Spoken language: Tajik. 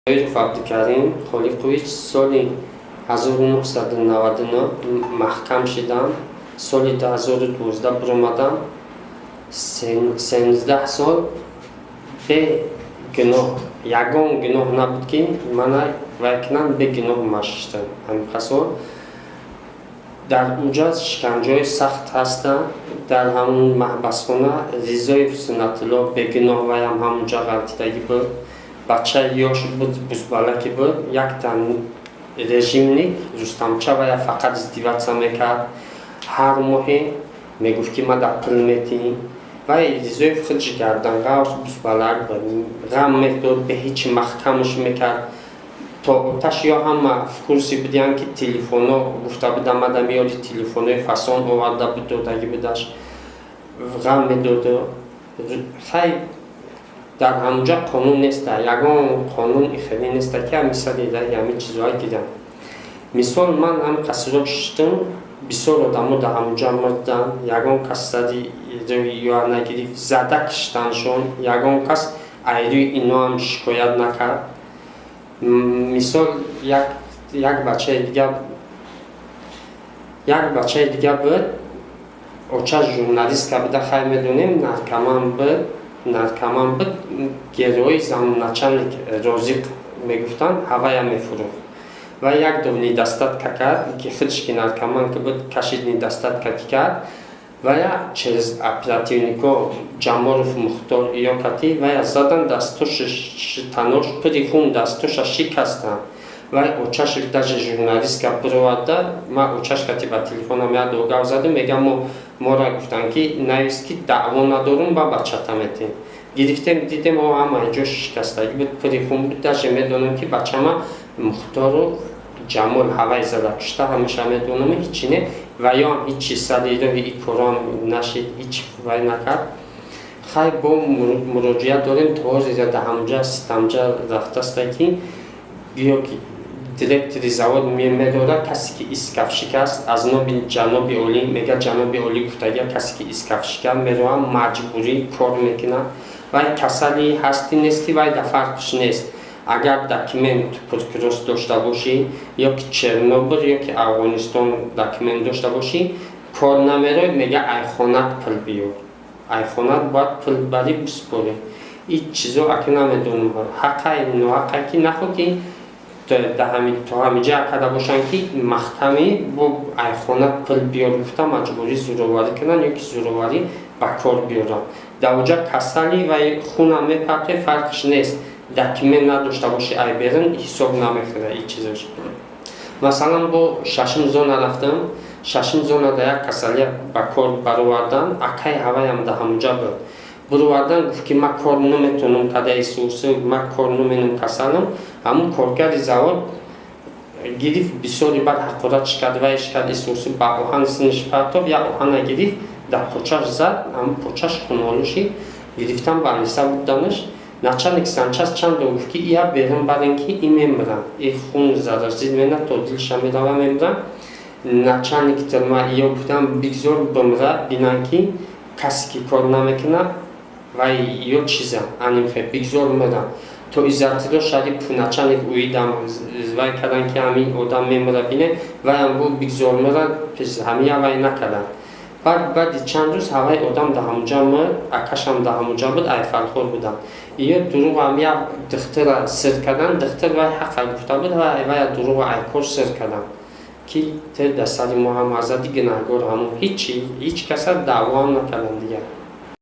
Тоиров Абдукарим Холиқович соли 1999 маҳкам шидам, соли 2012 буромадам. 13 сол бегуноҳ, ягон гуноҳ набуд, ки мана вай кунам, бегуноҳ машиштам. Ҳамин сол дар уҷа шиканҷаҳои сахт ҳастанд. Дар ҳамун маҳбасхона Ризоев Суннатулло бегуноҳ, ваям ҳамунҷа ғалтидагӣ буд. Бачаи ёш буд, бузбалаке буд. Якта режимник Рустамча вая фақат издеваться мекард. Ҳар моҳе мегуфт, ки ма да пул метиҳӣ. Вай Ризоев худш гарданғавс, бузбалак буд, ғам медод, бе ҳечи маҳкамаш мекард. То оташ ё ҳама в курсе будиянд, ки телефоно гуфта будам, мада меёри, телефонои фасон оварда буд, додагӣ будаш, ғам медоду. Хай, дар ҳамуҷа қонун неста, ягон қонун ихелӣ неста, ки ҳами сари раҳи ҳамин чизоа гиранд. Мисол, ман ҳам қасиро шиштам, бисёр одамо дар ҳамуҷа мурданд, ягон кас сари рӯи ё нагирифт, зада киштаншон, ягон кас айрӯи иноам шикоят накард. Мисол, як бачаи дига, як бачаи дига буд, оча журналистка буда, хай медонем, наркоман буд, наркоман буд. Герои замначальник Розиқ мегуфтанд, ҳавая мефурӯхт ва як дор недостатка кард, ки худш ки наркоман ки буд, кашид, недостатка ки кард, вая через оперативнико Ҷаморов Мухтор ё кати вая задан, дастош танош пури хун, дастоша шикастанд. Вай очаш даже журналистка бироварда, ма очаш кати ба телефонам як дор гап задам, мегам, мо мора гуфтанд, ки навис, ки даъво надорум, ба бачата метем. Гирифтем, дидем, о ҳама ҷо шикастагӣ буд, пури хун буд. Даже медонам, ки бачама Мухтору Ҷамол ҳавай зада кушта, ҳамеша медонам, ҳичи не, ва ёам ҳичи сари роҳи и корам нашид, ҳеч вай накард. Хай, бо муроҷиат дорем, то ҳозир дар ҳамҷа систамҷа рафтаста, ки гӯё ки директори завод медорад, касе ки искафшик аст, аз номи ҷаноби олӣ мега, ҷаноби олӣ гуфтагия, касе ки искафшика мероҳам, маҷбурӣ кор мекунад. Вай касали ҳастӣ нестӣ, вай да фарқш нест. Агар документ туберкулёз дошта бошӣ, ё ки Чернобыл, ё ки Афғонистон документ дошта бошӣ, кор намерой. Мега, айхонат пул биёр, айхонат бояд пул барӣ биспорӣ. Ин чизо аки намедонам ҳаққай ноҳаққай, ки нахо ки то ҳамиҷа карда бошанд, ки маҳкамӣ бо айхонат пул биёр гуфта, маҷбурӣ зӯроварӣ кунанд ё ки зӯроварӣ ба кор биёранд. Дар оҷа касалӣ ва хунам мепартои, фарқш нест, документ надошта бошӣ, ай берун ҳисоб намехӯра ин чизош. Масалан, бо шашум зона рафтам, шашум зона да як касалия ба кор баровардан, акай ҳаваям да ҳамуҷа буд. Буровардан, гуфт, ки ман кор наметонам, кадаи сусу, ман кор наменам, касалам. Ҳамун коргари завод гирифт, бисёри баъд ҳақоратш кард, вайш кард, исусу ба оҳан синиш партов, як оҳана гирифт, дар почаш зад, ҳамун почаш хунолу шид. Гирифтан, ба аниса бурданаш. Начальник санчасть чанд дор гуфт, ки ия берун барен, ки и мемирам, и хун заразит мена, то дилша мерава, мемирам. Начальник тюрьма ё гуфтам, бигзор бимра, бинан, ки касе ки кор намекунад, вай ё чиза анимхе, бигзор мирам. То Иззатилло Шарипов, начальник уидам, вай кардан, ки ҳамин одам мемира, бине. Вайам гуфт, бигзор мира, ҳамия вай накардан. Баъд баъди чанд рӯз ҳавай одам да ҳамуҷа мурд, акашам да ҳамуҷа буд, айфархор будам. Ё дурӯғам як духтура сир кардан, духтур вай ҳақа гуфта буд, вая дурӯға айкор сир кардан, ки те дар сари мо ҳам азади гунаҳгор. Ҳамун ҳичи, ҳеҷ каса даъвоам накардан дигар.